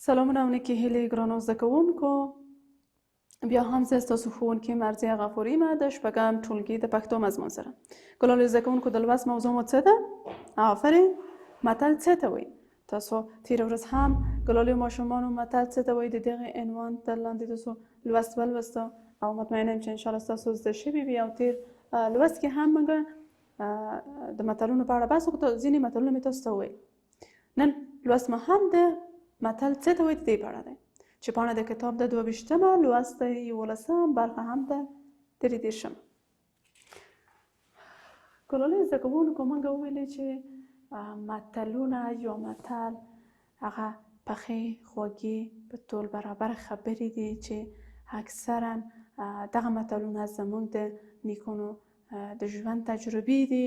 سلامونه او نیکې هیلې ګرانو زده کوونکو، بیا هم زه ستاسو ښوونکې مرضیه غفوري یم د شپږم ټولګي د پښتو مضمون سره. ګلالي زده کوونکو، د لوست موضوع مو څه ده؟ آفرین، متل څه ته وایي؟ تاسو تېره ورځ هم ګلالیو ماشومانو متل څه ته وایي د دغه عنوان تر لاندې تاسو لوست ولوسته او مطمئنه یم چې انشاءالله ستاسو زده شوي وي. او تېر لوست کې هم موږ د متلونو په اړه بحث وکړو، ځینې متلونه مې تاسو ته وویل. نن لوست مو هم د متل څه ته وایي د دې په اړه دی چې پاڼه د کتاب د 22مه، لوست د 11 برخه هم ده 33مه. کلالي زده کوونکو، موږ وویلې چې متلونه یا متل هغه پخې خوږې په تول برابر خبرې دي چې اکثرا دغه متلونه زموږ د نیکونو د ژوند تجربې دي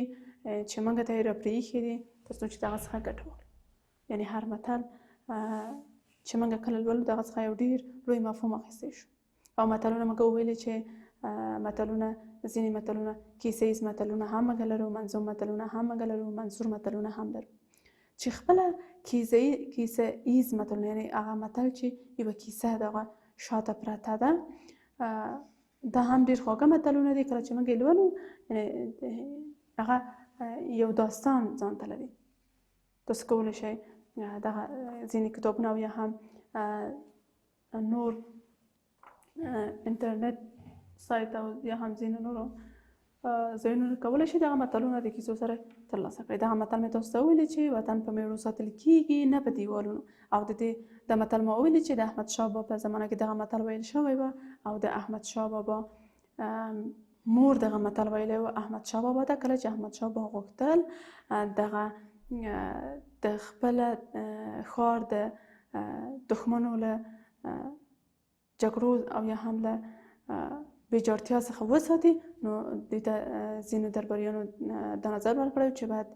چې موږ ته یې راپرېښي دي تر څو چې دغه څخه ګټه واخلو. یعنې هر متل چې موږ کله لولو دغه څخه یو ډېر لوی مفهوم اخیستی شو. او متلونه موږ وویلې چې متلونه، ځینې متلونه کیسه ییز متلونه هم موږ لرو، منظوم متلونه هم موږ لرو، منثور متلونه هم لرو. چې خپله کیسه ییز متلونه، یعنې هغه متل چې یوه کیسه دغه شاته پرته ده، دا هم ډېر خواږه متلونه دي. کله چې موږ یې لولو یعنې هغه یو داستان ځان ته لري. تاسو کولی شئ دغه ځینې کتابونه او یا هم نور انټرنیټ سایت او یا هم ځینو نورو ځایونو کولی شئ دغه متلونه د کیسو سره ترلاسه کړئ. دغه متل مې تاسو ته وویلې چې وطن په میړو ساتل کیږي نه په دیوالونو. او د دې د متل ما وویلې چې د احمد شاه بابا په زمانه کې دغه متل ویل شوی و او د احمد شاه بابا مور دغه متل ویلی و احمد شاه بابا ته کله چې احمد شاه بابا غوښتل دغه د خپل ښار د دښمنو له جګړو او یا هم له بیجارتیا څخه وساتي، نو دوی ته ځینو درباریانو دا نظر ورکړی چې باید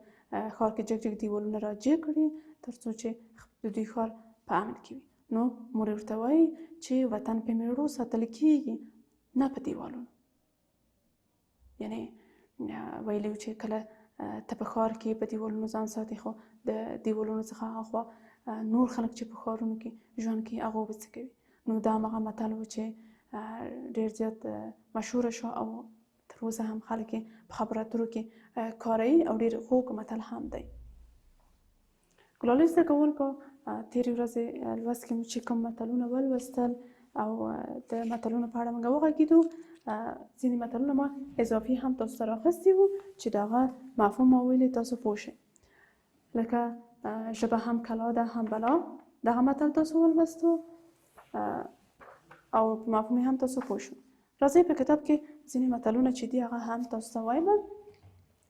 ښار کې جګ جګ دیوالونه راجګ کړي تر څو چې د دوی ښار په امن کې وي. نو مور یې ورته وایي چې وطن په میړو ساتل کیږي نه په دیوالونو. یعنی ویلی و چې کله ته په ښار کې په دیوالونو ځان ساتي، خو د دیوالونو څخه هاخوا نور خلک چې په ښارونو کې ژوند کوي هغه به څه کوي؟ نو دا هماغه متل و چې ډېر زیات مشهور شو او تر اوسه هم خلک یې په خبرو اترو کې کاروي او ډېر خوږ متل هم دی. ګلالۍ زده کوونکو، تېرې ورځې لوست کې مو چې کوم متلونه ولوستل او د متلونو په اړه موږ وغږېدو، ځینې متلونه ما اضافي هم تاسو ته راخیستي وو چې د هغه مفهوم ما ویلي تاسو پوه شئ. لکه ژبه هم کلا ده هم بلا، دغه متل تاسو ولوستو او په مفهوم یې هم تاسو پوه شو. راځئ په کتاب کې ځینې متلونه چې دي هغه هم تاسو ته وایم،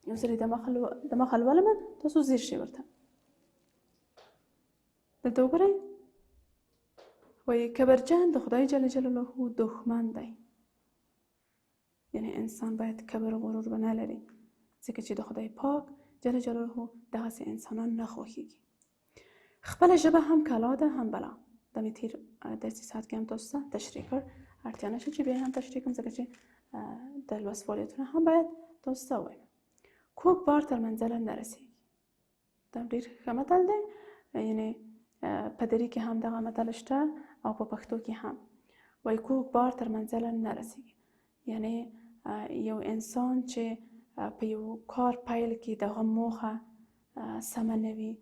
یو ځل یې دمخه لولم، تاسو ځیر شئ ورته. دلته وګورئ، وایي کبرجن د خدای جل جلاله دښمن دی. یعنی انسان باید کبر غرور ونه لري، ځکه چې د خدای پاک جل جلاله دغسې انسانان نه خوښیږي. خپله ژبه هم کلا ده هم بلا، دا مې تېر درسي ساعت کې هم تاسو ته تشریح کړ، اړتیا نشته چې بیا هم تشریح کړم، ځکه چې د لوست فعالیتونه هم باید تاسو ته ووایم. کوږ بار تر منزله نه رسیږي، دا ډېر ښه متل دی. یعنی په دري کې هم دغه متل شته او په پښتو کې هم وایي کوږ بار تر منزله نه رسیږي. یعنی یو انسان چې په یو کار پیل کې دغه موخه سمه نه وي،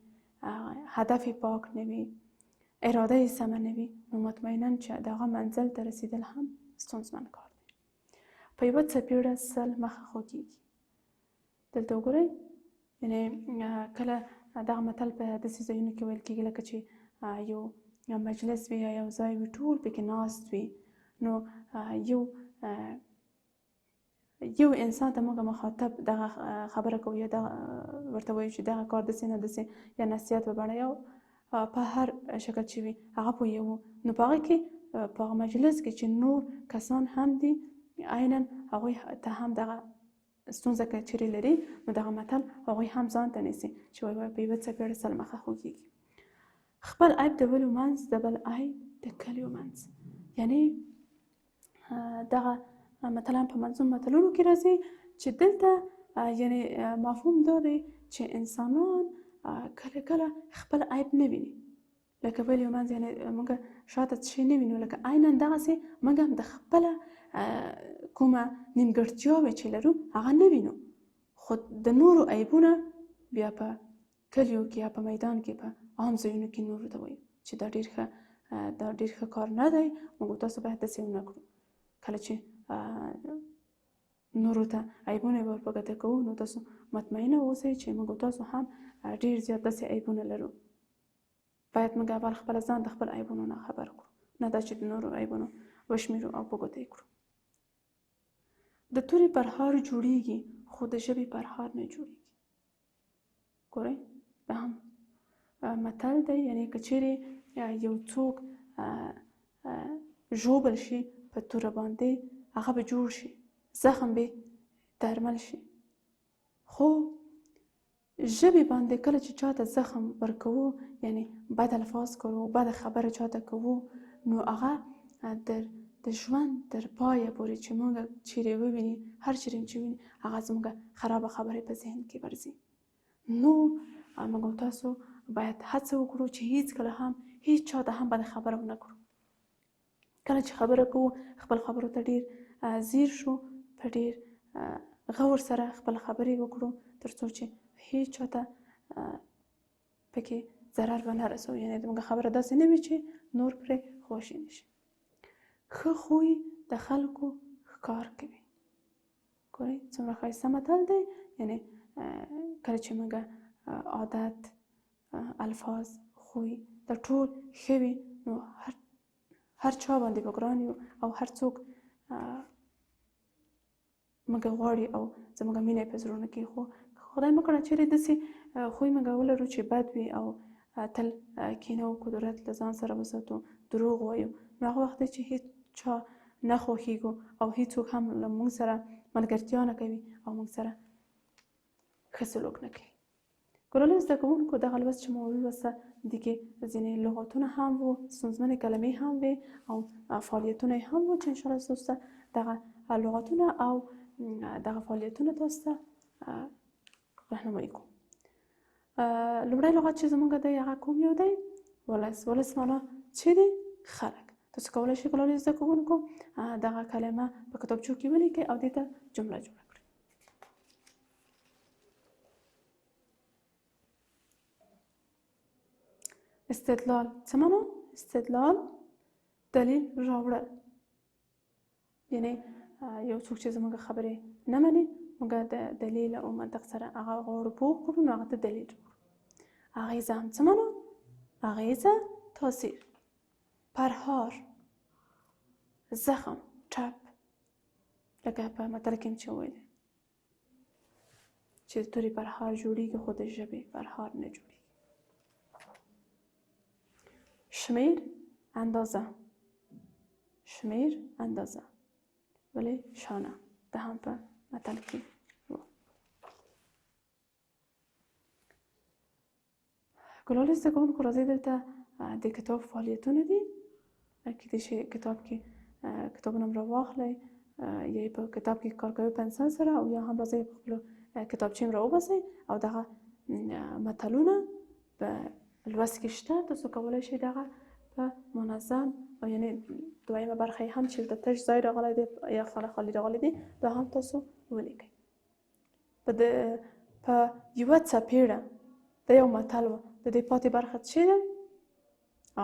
هدف یې پاک نه وي، اراده یې سمه نه وي، نو مطمئنا چې دغه منزل ته رسیدل هم ستونزمن کار دی. په یوه څپېړه 100 مخه خوږیږي. دلته وګورئ، یعنی کله دغه متل په داسې ځایونو کې ویل کېږي لکه چې یو مجلس وي یا یو ځای وي، ټول پکې ناست وي، نو یو انسان ته موږ مخاطب دغه خبره کوو یا دغه ورته وایو چې دغه کار داسې نه داسې، یا نصیحت په بڼه یا په هر شکل چې وي هغه پوهېږو، نو په هغه کې په هغه مجلس کې چې نور کسان هم دي عینا هغوی ته هم دغه ستونزه که چیرې لري، نو دغه متل هغوی هم ځان ته نیسي چې وایي په یوه څپېړه 100 مخه خوږېږي. خپل عیب د ولو منځ، د بل عیب د کلیو منځ. یعنی دغه متل هم په منظوم متلونو کې راځي چې دلته یعنی مفهوم دا دی چې انسانان کله کله خپل عیب نه ویني. لکه ویل منځ، یعنې موږ شاته څه شی نه وینو، لکه عینا دغسې موږ هم د خپله کومه نیمګړتیاوې چې لرو هغه نه وینو، خو د نورو عیبونه بیا په کلیو کې یا په میدان کې په عام ځایونو کې نورو ته وایو چې دا ډیر ښه، دا ډیر ښه کار نه دی، موږ تاسو باید داسې ونه کړو. کله چې نورو ته عیبونه ور په ګوته کوو نو تاسو مطمئنه اوسئ چې موږ تاسو هم ډیر زیات داسې عیبونه لرو. باید موږ اول خپل ځان د خپل عیبونو نه خبر کړو، نه دا چې د نورو عیبونو وشمیرو او په ګوته یې کړو. د تورې پرهار جوړیږي خو د ژبې پرهار نه جوړیږي. ګورئ دا هم متل دی، یعنی که چیرې یو څوک ژوبل شي په توره باندې هغه به جوړ شي، زخم به درمل شي، خو ژبې باندې کله چې چاته زخم ورکوو، یعنی بد الفاظ کوو، بده خبره چاته کوو، نو هغه د ژوند تر پایه پورې چې موږ چیرې وویني، هر چیرې چې وویني، هغه زموږ خرابه خبرې په ذهن کې ورځي. نو موږ تاسو باید هڅه وکړو چې هیڅکله هم هیڅ چاته هم بده خبره ونه کړو. کله چې خبره کوو خپل خبرو ته ډیر ځیر شو، په ډیر غور سره خپل خبرې وکړو، تر څو چې هیڅ چاته پکې ضرر ونه رسوو، یعنې زموږ خبره داسې نه وي چې نور پرې خواشیني شي. ښه خوی د خلکو ښکار کوي. ګورئ څومره ښایسته متل دی، یعنې کله چې موږ عادت، الفاظ، خوی دا ټول ښه وي نو هر چا باندې به ګران یو او هر څوک موږ غواړي او زموږ مینه په زړونو کې. خو خدای مه کړه چېرې داسې خوی موږ ولرو چې بد وي او تل کینه او کدورت له ځان سره وساتو، دروغ وایو، نو هغه وخت دی چې هیڅ چا نه خوښیږو او هیڅوک هم له موږ سره ملګرتیا نه کوي او موږ سره ښه سلوک نه کوي. ګلالي زده کوونکو، دغه لوست چې مو ولوسته دې کې ځینې لغتونه هم وو، ستونزمنې کلمې هم وې او فعالیتونه یې هم وو چې انشاءالله تاسو ته دغه لغتونه او دغه فعالیتونه تاسو ته رهنمایي کوم. لومړی لغت چې زموږ دی هغه کوم یو دی؟ ولس. ولس معنا چې دی؟ خلک. تاسو کولی شئ ګلالي زده کوونکو دغه کلمه په کتابچو کې ولیکئ او دې ته جمله جوړه کړئ. استدلال څه معنا؟ استدلال دلیل راوړل، یعنی یو څوک چې زموږ خبرې نه مني موږ د دلیل او منطق سره هغه غواړو پوه کړو، نو هغه ته دلیل راوړو. اغیزه هم څه معنا؟ اغیزه تاثیر، پرهار، زخم، ټپ، لکه په متل کې چې وویل چې د تورې پرهار جوړیږي خو د ژبې پرهار نه جوړیږي. شمیر اندازه، شمیر اندازه ولې شانه، دا هم په متل کې و. ګلالي زده کوونکو راځئ دلته د کتاب فعالیتونه دي، کیدای شي کتاب کې کتابونه هم راواخلئ یا په کتاب کې کار کوئ پنسل سره، او یا هم راځئ په خپلو کتابچې هم راوباسئ او دغه متلونه په لوست کې شته، تاسو کولی شئ دغه په منظم او یعنې دویمه برخه یې هم چې دلته تش ځای راغلی دی یا خانه خالي راغلی دی دا هم تاسو ولیکئ. په یوه څپېړه دا یو متل و، د دې پاتې برخه څه ده؟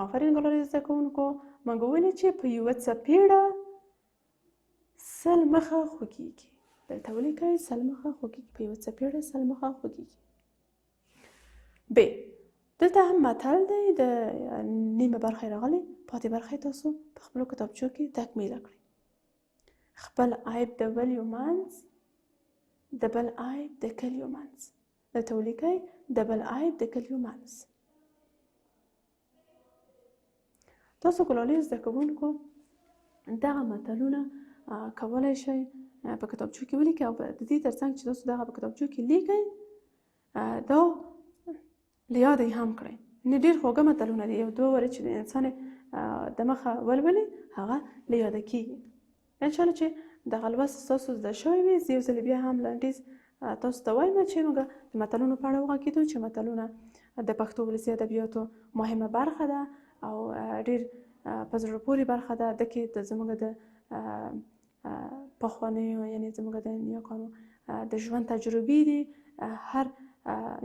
آفرین ګلالي زده کوونکو، موږ وویل چې په یوه څپېړه 100 مخه خوږیږي. دلته ولیکئ 100 مخه خوږیږي، په یوه څپېړه 100 مخه خوږیږي. ب دلته هم متل دی، د نیمه برخه یې راغلې، پاتې برخه یې تاسو په خپلو کتابچو کې تکمیله کړئ. خپل عیب د ولیو منځ، د بل عیب د کلیو منځ. دلته ولیکئ د بل عیب د کلیو منځ. تاسو ګلالي زده کوونکو دغه متلونه کولی شئ په کتابچو کې ولیکئ او د دې ترڅنګ چې تاسو دغه په کتابچو کې لیکئ دا له یاده یې هم کړئ. نه ډېر خواږه متلونه دي، یو دوه وارې چې د انسان د مخه ولولي هغه له یاده کېږي. انشاءالله چې دغه لوست ستاسو زده شوی وي. زه یو ځل بیا هم لنډیز تاسو ته وایم چې موږ د متلونو په اړه وغږېدو چې متلونه د پښتو ولسي ادبیاتو مهمه برخه ده او ډیر په زړه پورې برخه ده. د کې د زموږ د پخوانیو یعنی زموږ د نیاکانو د ژوند تجربې دي. هر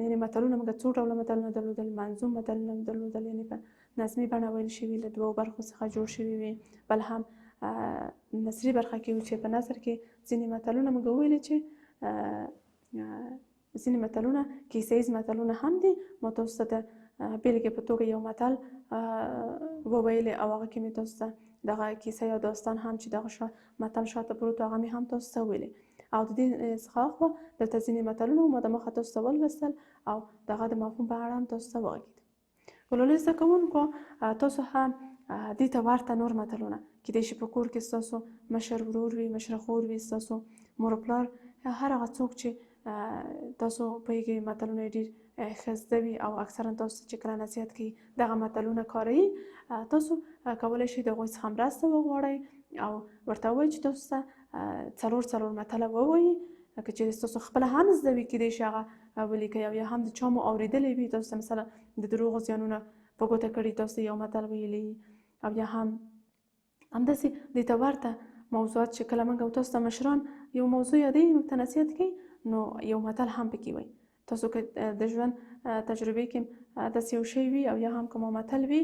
یعنی متلونه موږ څو ډوله متلونه درلودل، منظوم متلونه مو درلودل، یعنی په نظمي بڼه ویل شوي، له دوو برخو څخه جوړ شوي وي. بل هم نثري برخه کې و چې په نثر کې ځینې متلونه موږ وویلې چې ځینې متلونه کیسه ییز متلونه هم دي. ما تاسو ته د بېلګې په توګه یو متل وویلې او هغه کې مې تاسو ته دغه کیسه یا داستان هم چې دغه متل شاته پروت و هغه مې هم تاسو ته وویلې. او د دې څخه اخوا دلته ځینې متلونه ما د مخه تاسو ته ولوستل او دغه د مفهوم په اړه هم تاسو ته وغږېدم. ګلالي زده کوونکو، تاسو هم دې ته ورته نور متلونه کیدای شي په کور کې ستاسو مشر ورور وي، مشره خور وي، ستاسو مور او پلار، هر هغه څوک چې تاسو پوهېږئ متلونه یې ډېر ښه زده وي او اکثرا تاسو چې کله نصیحت کوي دغه متلونه کاروي، تاسو کولی شئ د هغوی څخه مرسته وغواړئ او ورته ووایئ چې تاسو ته څلور څلور متله ووایي. که چېرې ستاسو خپله هم زده وي کیدای شي هغه ولیکئ او یا هم د چا مو اورېدلی وي تاسو ته مثلا د دروغو زیانونه په ګوته کړي تاسو یو متل ویلی او یا هم همداسې دې ته ورته موضوعات چې کله موږ او تاسو ته مشران یو موضوع یادوي موږ ته نصیحت کوي نو یو متل هم پکې وایي. تاسو که د ژوند تجربې کې داسې یو شی وي او یا هم کوم متل وي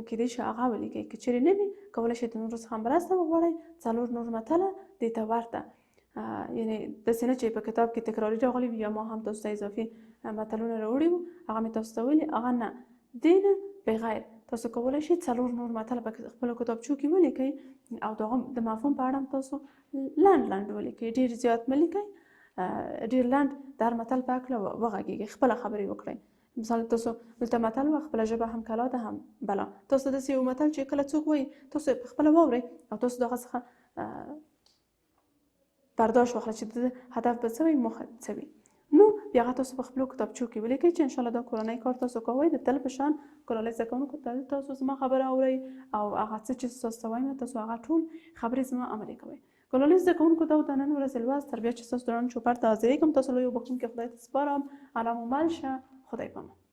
کیدای شي هغه ولیکئ. که چېرې نه وي کولی شئ د نورو څخه مرسته وغواړئ، څلور نور متله دې ته ورته، یعنی داسې نه چې په کتاب کې تکراري راغلي وي یا ما هم تاسو ته اضافي متلونه راوړي وو هغه مې تاسو ته ویلي، هغه نه، دې نه بغیر تاسو کولی شئ څلور نور متل په خپلو کتابچو کې ولیکئ او د هغه د مفهوم په اړه هم تاسو لنډ لنډ ولیکئ، ډېر زیات مه لیکئ، ډېر لنډ د هر متل په هکله وغږېږئ، خپله خبرې وکړئ. مثلا تاسو دلته متل وه، خپله ژبه هم کلا ده هم بلا. تاسو داسې یو متل چې کله څوک وایي تاسو یې په خپله واورئ او تاسو د هغه څخه برداشت واخلئ چې د هدف به څه وي، موخه څه وي. نو بیا هغه تاسو په خپلو کتابچو کې ولیکئ چې انشاءالله دا کورنی کار تاسو کوئ. د تل په شان ګلالۍ زده کوونکو تل تاسو زما خبره اورئ او هغه څه چې تاسو ته وایم تاسو هغه ټول خبرې زما عملي کوئ. ګلالۍ زده کوونکو دا د نن ورځې لوست، تر بیا چې ستاسو د رڼ چوپړ ته حاضرېږم تاسو لوی او بښونکي خدای ته سپارم. الله مو مل شه، خدای پامان.